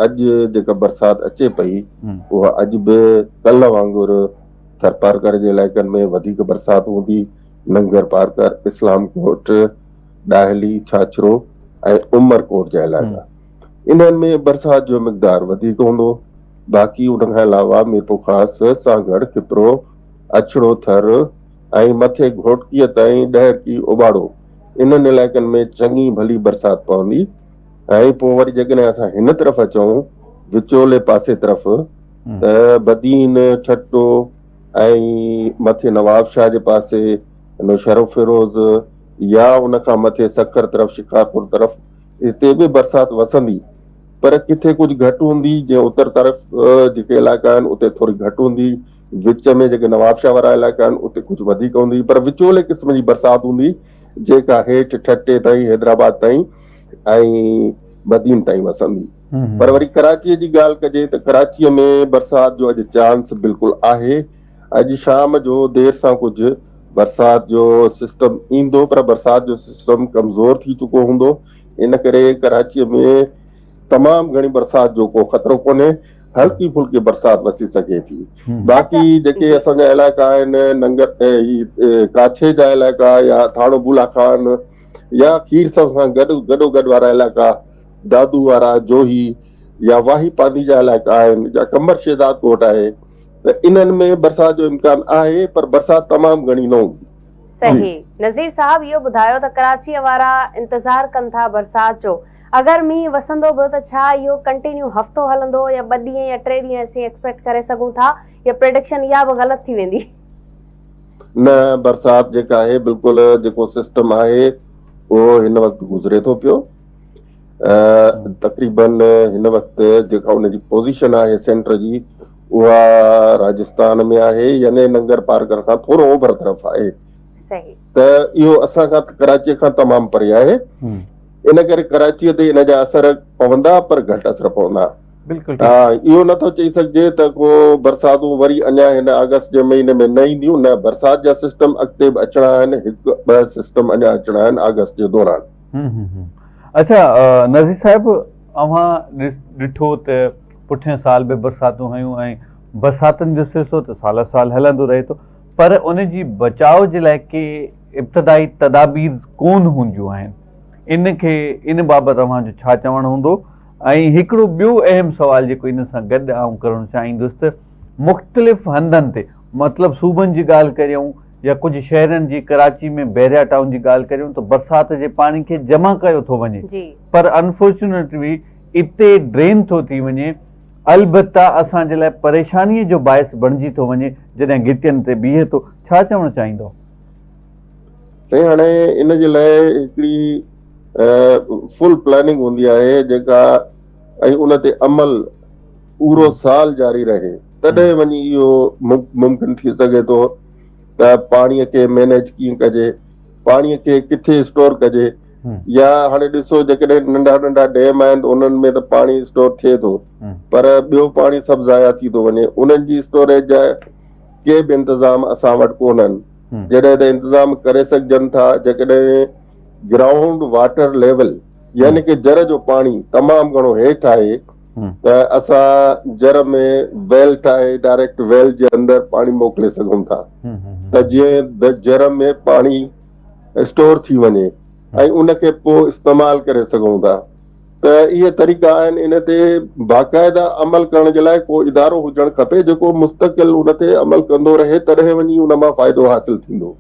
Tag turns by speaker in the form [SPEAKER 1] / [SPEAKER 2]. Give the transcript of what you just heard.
[SPEAKER 1] اڄ جيڪا برسات اچي پئي اها اڄ به ڪلهه وانگر ٿرپارڪر جي علائقن ۾ وڌيڪ برسات هوندي، ننگر پارڪر، اسلام ڪوٽ، ڏاهلي، ڇاڇرو ۽ عمرڪوٽ جا علائقا انهن ۾ برسات جو مقدار وڌيڪ هوندو، باقي ان کان علاوه ميرپورخاص، سانگهڙ، کپرو، اڇڙو ٿر ۽ مٿي گهوٽڪيء تائين ڏهرڪي، اوٻاڙو انهن علائقن ۾ چڱي ڀلي برسات پوندي. ۽ پوء وري جيڪڏهن اسان هن طرف اچون وچولي پاسي طرف ته بدين، ٺٽو ۽ مٿي نواب شاهه جي پاسي نوشهروفيروز يا ان کان مٿي سکر طرف شڪارپور طرف هتي به برسات وسندي پر ڪٿي ڪجهه گهٽ هوندي جيئن اتر طرف جيڪي علائقا آهن اتي ٿوري گهٽ هوندي وچ ۾ جيڪي نواب شاهه وارا علائقا آهن اتي ڪجهه وڌيڪ هوندي پر وچولي قسم جي برسات هوندي جيڪا هيٺ ٺٽي تائين حيدرآباد تائين ۽ بدين تائين وسندي پر وري ڪراچيء جي ڳالهه ڪجي ته ڪراچيء ۾ برسات جو اڄ چانس بلڪل آهي اڄ شام جو دير سان ڪجهه برسات جو سسٽم ايندو پر برسات جو سسٽم ڪمزور ٿي چڪو هوندو ان ڪري ڪراچيء ۾ تمام گهڻي برسات جو ڪو خطرو ڪونهي هلڪي ڦلڪي برسات وسي سگهي ٿي باقي جيڪي اسان جا علائقا آهن ننگر ڪاڇي جا علائقا يا ٿاڻو بولا خان يا کيرٿر سان گڏ گڏو گڏ وارا علائقا دادو وارا جوهي يا واهي پانڌي جا علائقا آهن يا قمبر شهداد ڪوٽ آهي ته انهن ۾ برسات جو امڪان آهي پر برسات تمام گهڻي نه هوندي.
[SPEAKER 2] صحيح نذير صاحب اهو ٻڌايو ته ڪراچيء وارا انتظار ڪن ٿا برسات جو اگر مينهن وسندو به ته ڇا اهو ڪنٽينيو هفتو هلندو يا ٻه ڏينهن يا ٽي ڏينهن اسين ايڪسپيڪٽ ڪري سگهون ٿا يا پريڊڪشن اها به غلط ٿي ويندي.
[SPEAKER 1] نه برسات جيڪا آهي بلڪل جيڪو سسٽم آهي اهو هن وقت گذري ٿو پيو تقريبن هن وقت جيڪا ان جي پوزيشن آهي سينٽر جي اها راجستان ۾ آهي يعني ننگر پارڪر کان ٿورو اوڀر طرف آهي ته اهو اسان کان ڪراچي کان تمام پري آهي ان ڪري ڪراچيء تي ان جا اثر پوندا پر گهٽ اثر پوندا.
[SPEAKER 3] بلڪل
[SPEAKER 1] ها اهو نٿو چئي سگهجي ته ڪو برساتون وري اڃا هن آگسٽ جي مهيني ۾ نه اينديون نه برسات جا سسٽم اڳتي به اچڻا آهن هڪ ٻه سسٽم اڃا اچڻا آهن آگسٽ جي دوران.
[SPEAKER 3] اڇا نذير صاحب اوهان ڏٺو ته پٺئين سال به برساتون هيون ۽ برساتن جو سلسلو ته سال سال هلندو رهي ٿو پر ان جي بچاء جي لاء ڪي ابتدائي تدابير ڪون هونديون آهن ان کي ان بابت اوهان جو ڇا چوڻ هوندو ۽ هڪڙو ٻيو اهم سوال جيڪو ان سان گڏ آئون ڪرڻ چاهيندس ته مختلف هنڌن تي مطلب صوبن جي ڳالهه ڪريون يا ڪجهه شهرن جي ڪراچي ۾ بحريا ٽائون جي ڳالهه ڪريون ته برسات جي پاڻي کي جمع ڪيو ٿو وڃي پر انفارچونيٽلي اتي ڊرين ٿو ٿي وڃي البته اسان جي لاء پريشاني جو باعث بڻجي ٿو وڃي جڏهن گهٽين تي بيهي ٿو ڇا چوڻ چاهيندو؟
[SPEAKER 1] سائين هاڻي ان جي لاء هڪڙي فل پلاننگ هوندي آهي جيڪا ۽ ان تي عمل پورو سال جاري رهي تڏهن وڃي اهو ممڪن ٿي سگهي ٿو ته پاڻي کي مينيج ڪيئن ڪجي پاڻي کي ڪٿي اسٽور ڪجي يا هاڻي ڏسو جيڪڏهن ننڍا ننڍا ڊيم آهن ته انهن ۾ ته پاڻي اسٽور ٿئي ٿو پر ٻيو پاڻي سڀ ضايع ٿي ٿو وڃي انهن جي اسٽوريج جا ڪي به انتظام اسان وٽ ڪونهن جڏهن ته انتظام ڪري سگهجن ٿا جيڪڏهن گرائونڊ واٽر ليول يعني ڪي جر جو پاڻي تمام گهڻو هيٺ آهي ته اسان جر ۾ ويل ٺاهي ڊائريڪٽ ويل جي اندر پاڻي موڪلي سگهون ٿا ته جيئن جر ۾ پاڻي اسٽور ٿي وڃي ۽ ان کي پوء استعمال ڪري سگهون ٿا ته اهي طريقا آهن ان تي باقاعده عمل ڪرڻ جي لاء ڪو ادارو هجڻ کپي جيڪو مستقل ان تي عمل ڪندو رهي تڏهن وڃي ان مان فائدو حاصل ٿيندو.